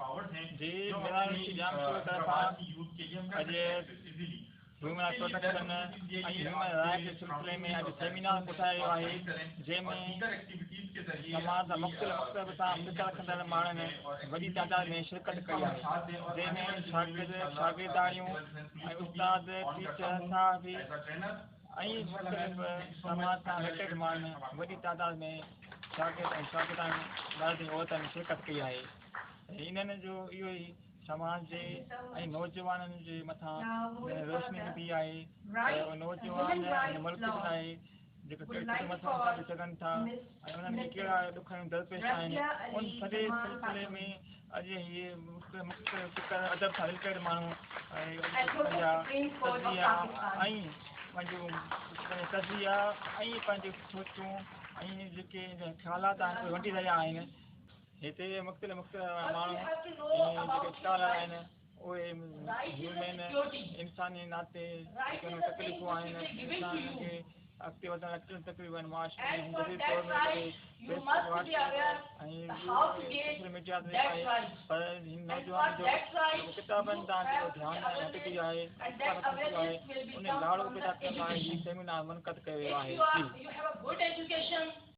جي ميران يونيورسٽي ڄامشورو طرفان اڄ هيومن پروٽيڪشن ۽ هيومن رائيٽس جي سلسلي ۾ اڄ سيمينار ڪوٺايو ويو آهي جنهن ۾ سماج جا مختلف مڪتب سان فڪر رکندڙ ماڻهن وڏي تعداد ۾ شرڪت ڪئي آهي جنهن ۾ شاگرد شاگردياڻيون ۽ استاد ٽيچر صحافي ۽ مختلف سماج سان رليٽيڊ ماڻهن وڏي تعداد ۾ شاگرد ۽ شاگردياڻيون مرد ۽ عورتن شرڪت ڪئي آهي انهن جو اهو ئي سماج جي ۽ نوجوانن جي مٿان روشني وڌي آهي ته نوجوان هن ملڪ جي لاء جيڪا ڪهڙي خدمت انجام ڏئي سگهن ٿا ۽ انهن کي ڪهڙا ڏک ۽ درپيش آهن ان سڄي سلسلي ۾ اڄ هي مختلف فڪر ادب سان رليٽيڊ ماڻهو پنهنجا تجزيا ۽ پنهنجو تجزيا ۽ پنهنجون سوچون ۽ جيڪي خيالات آهن اهي ونڊي رهيا آهن هتي مختلف مختلف ماڻهو جيڪي اسڪالر آهن اهي هيومين انساني ناتي جيڪي تڪليفون آهن انسان کي اڳتي وڌڻ لاء ڪهڙيون تڪليفون آهن معاشري ۾ جديد دور ۾ جڏهن Facebook WhatsApp ۽ social media تي آهي پر هن نوجوان جو جيڪو ڪتابن تان جيڪو ڌيان هٽجي ويو آهي اتساهه ختم ٿي ويو آهي ان لاڙو پيدا ڪرڻ لاء هي سيمينار منعقد ڪيو ويو آهي جي.